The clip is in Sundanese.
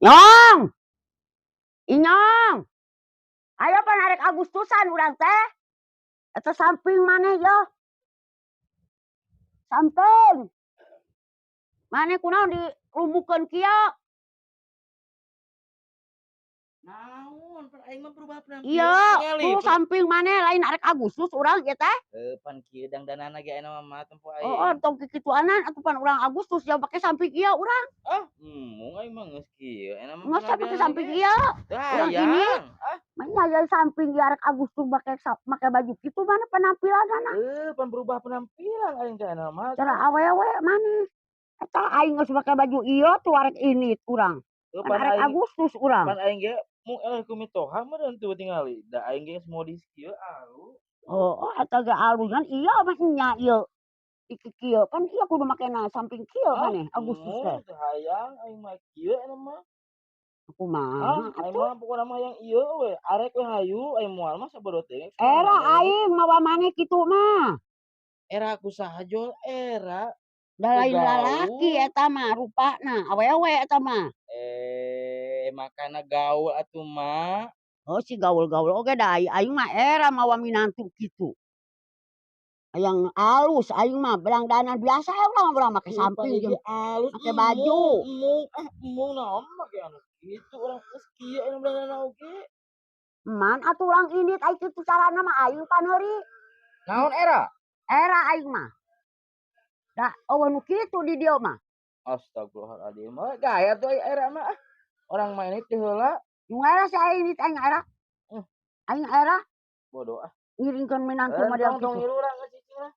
Nyong. Inyong. Ayo pan arek Agustusan urang teh. Eta samping maneh yo. Samping. Maneh kunaon dilumbukeun kieu? Naon, pan aing mah berubah penampilan. Iya, Tingali, tuh samping maneh, lain arek Agustus urang ieu teh. Eh, pan kieu dangdanana ge ayeuna mah tempo aing. Oh, tong kikituanan atuh, pan urang Agustus ya make samping ieu urang. Ah, embung aing mah geus kieu. Ayeuna mah Nggak usah pakai penampilan samping ge. ieu. Teu Urang ini. hayang. Ah, Manya ya samping ieu arek Agustus make baju kitu, mana penampilanana? Eh, pan berubah penampilan aing teh ayeuna mah. Cara awewe maneh. Eta aing geus make baju ieu tuh arek ini urang. Eh, Pan pan arek aing Agustus urang. Pan aing ge mung eleh ku mitoha meureun tuh tingali. Da aing ge geus modis kieu alus. Oh, eta ge alus kan iya mah nya ieu. Iki kieu kan ieu kudu makena samping kieu Ah, maneh Agustus teh. embung, teu hayang aing mah kieu ayeuna mah. Kumaha Ah, aing atuh? mah pokona mah hayang ieu we, arek we hayu, aing moal mah sabodo teuing. Era aing mawa maneh kitu mah. Era ku saha, Jol? Era. Da lain lalaki Gaul. Eta mah rupana, awewe eta mah. Eh, makana gaul atuh, Mak. Oh, si gaul-gaul oge da aing mah era mawa minantu kitu. Hayang alus aing mah, dangdanan biasa urang urang make Ih, pan samping ieu jeung alus make baju. Embung, embung, ah, embung naon make anu kitu, urang geus kieu ayeuna dangdanan oge. Man atuh urang indit ai kitu carana mah aing paneuri. Naon era? Era aing mah. Da euweuh nu kitu di dieu mah. Astagfirullahaladzim, we gaya tuh ai era mah ah. Urang mah ini teh heula. Nu era si aing indit aing era. Hmm. Aing era Bodoh ah. ngiringkeun minantu Eh, model tong tong kitu. ngilu urang geus cicing lah.